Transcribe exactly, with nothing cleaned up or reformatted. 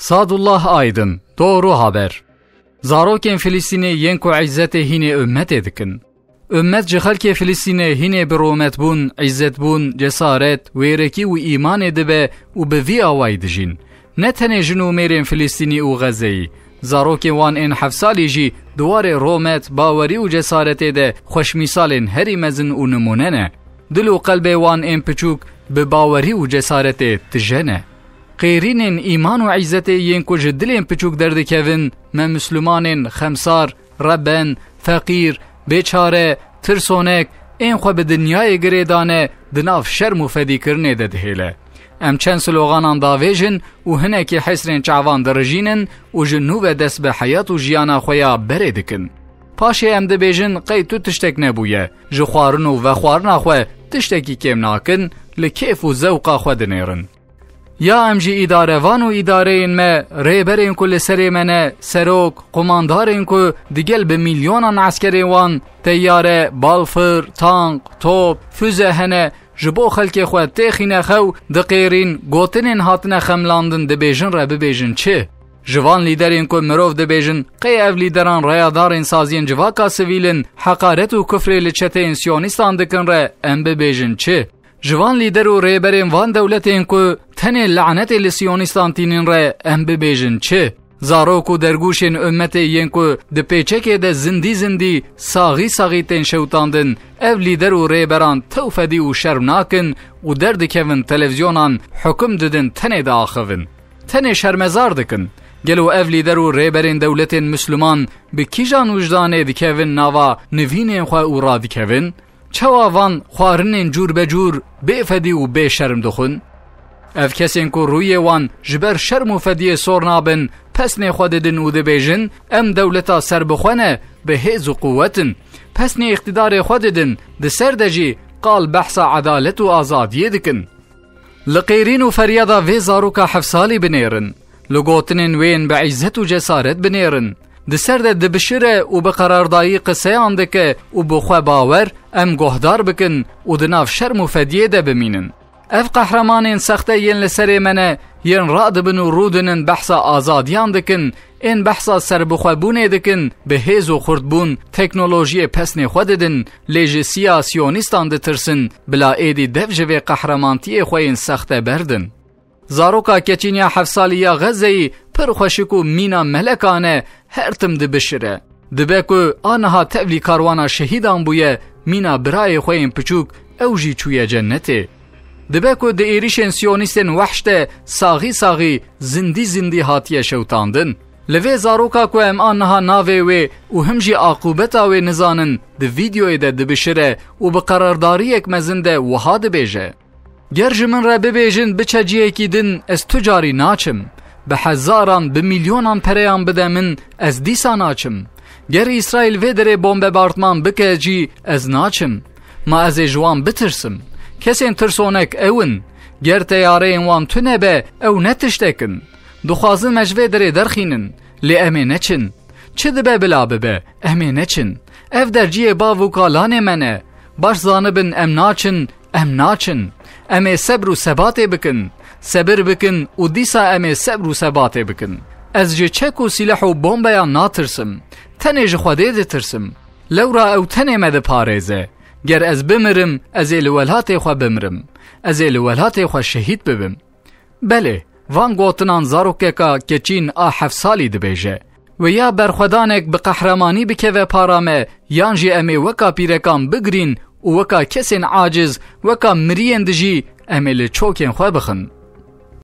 Sadullah Aydın, Doğru Haber. Zarokên Filistînê yên ku îzzetê hînê ummetê dikin. Ummet ji xelkê Filistînê hînê bi rûmetbûn, îzzetbûn, cesaret, wêrekî û îmanê dibe û bi vî awayî dijîn. Ne tenê jin û mêrên Filistînî û Xezeyî, zarokên wan ên heft salî jî di warê rûmet, bawerî û cesaretê de xweşmîsalên herî mezin û nimûne ne. Dil û qelbê wan ên piçûk bi bawerî û cesaretê tije ne. Qêrînên îman û îzzetê yên ku ji dilên piçûk derdikevin, me Mislimanên xemsar, reben, feqîr, bêçare, tirsonek, ên xwe bi dinyayê girêdane, di nav şerm û fedîkirinê de dihêle. Em çend sloganan davêjin û hinekî hesrên çavan dirijînin û ji nû ve dest bi heyat û jiyana xwe ya berê dikin. Paşê em dibêjin qey tu tiştek nebûye, ji xwarin û vexwarina xwe tiştekî kêm nakin, li kêf û zewqa xwe dinêrin. Ya em jî îdarevan û îdareyên me, rêberên ku li serê me ne, serok, qumandarên ku digel bi milyonan eskerên wan, teyare, balfir, tank, top, füze hene, ji bo xelkê xwe têxîne xew, diqêrîn, gotinên hatine xemlandin dibêjin re bibêjin çi? Ji van lîderên ku mirov dibêjin, qey ev lîderan reyadarên saziyên civaka sivîl in, heqaret û kufrê li çeteyên siyonîstan dikin re em bibêjin çi? Ji van lîder û rêberên van dewletên ku tenê lanetê li siyonîstan tînin re em bibêjin çi? Zarok û dergûşên ummetê yên ku di pêçekê de zindî zindî, saxî saxî tên şewtandin, ev lîder û rêberan tew fedî û şerm nakin û derdikevin televizyonan hukum didin tenê diaxivin. Tenê şermezar dikin. Gelo ev lîder û rêberên dewletên Misliman bi kîjan wijdanê dikevin nava nivînên xwe û radikevin? Çawa van xwarinên cûr be cûr bê fedî û bê şerm dixwin? Ev kesên ku rûyê wan ji ber şerm û fediyê sor nabin, pesnê xwe didin û dibêjin, em dewleta serbixwe ne, bi hêz û quwet in. Pesnê îqtidarê xwe didin, di ser de jî qal behsa edalet û azadiyê dikin. Li qêrîn û feryada vê zaroka heft salî binêrin. Li gotinên wê yên bi îzzet û cesaret binêrin. Di ser de dibişire û bi qerardayî qiseyan dike û bi xwe bawer em guhdar bikin û di nav şerm û fediyê de bimînin. Ev qehremanên sexte yên li serê me ne, yên radibin û rûdinin behsa azadiyan dikin, ên behsa serbixwebûnê dikin, bi hêz û xurtbûn teknolojiyê pesnê xwe didin, lê ji siya siyonîstan ditirsin, bila êdî dev ji vê qehramantiyê xwe yên sexte berdin. Zaroka keçîn ya heft salî ya Xezeyî pir xweşik û mîna melekane her tim dibişire. Dibe ku aniha tevlî karwana şehîdan bûye, mîna birayê xwe yên piçûk ew jî çûye cennetê. Dibe ku di êrîşên siyonîstên wehş de saxî saxî, zindî zindî hatiye şewtandin. Li vê zaroka ku em aniha navê wê û him jî aqûbeta wê nizanin, di vîdeoyê de dibişire û bi qerardariyek mezin de wiha dibêje: Ger ji min re bibêjin biçe cihekî din, ez tu carî naçim. Bi hezaran, bi milyonan pereyan bide min, ez dîsa naçim. Ger Îsraîl vê derê bombebartman bike jî, ez naçim. Ma ez ê ji wan bitirsim. Kesên tirsonek ew in. Ger teyareyên wan tune be, ew ne tiştek in. Dixwazin me ji vê derê derxînin, lê em ê neçin. Çi dibe bila bibe, em ê neçin. Ev der cihê bav û kalanê me ne. Baş zanibin em naçin, em naçin. Em ê sebr û sebatê bikin. Sebir bikin û dîsa em ê sebr û sebatê bikin. Ez ji çek û sîleh û bombeyan natirsim. Tenê ji Xwedê ditirsim. Lewra ew tenê me diparêze. Ger ez bimirim, ez ê li welatê xwe bimirim. Ez ê li welatê xwe şehîd bibim. Belê, van gotinan zarokeka keçîn a heft salî dibêje. Wê ya berxwedanek bi qehremanî bikeve para me, yan jî em ê weka pîrekan bigirîn û weka kesên aciz, weka miriyên dijî em ê li çokên xwe bixin.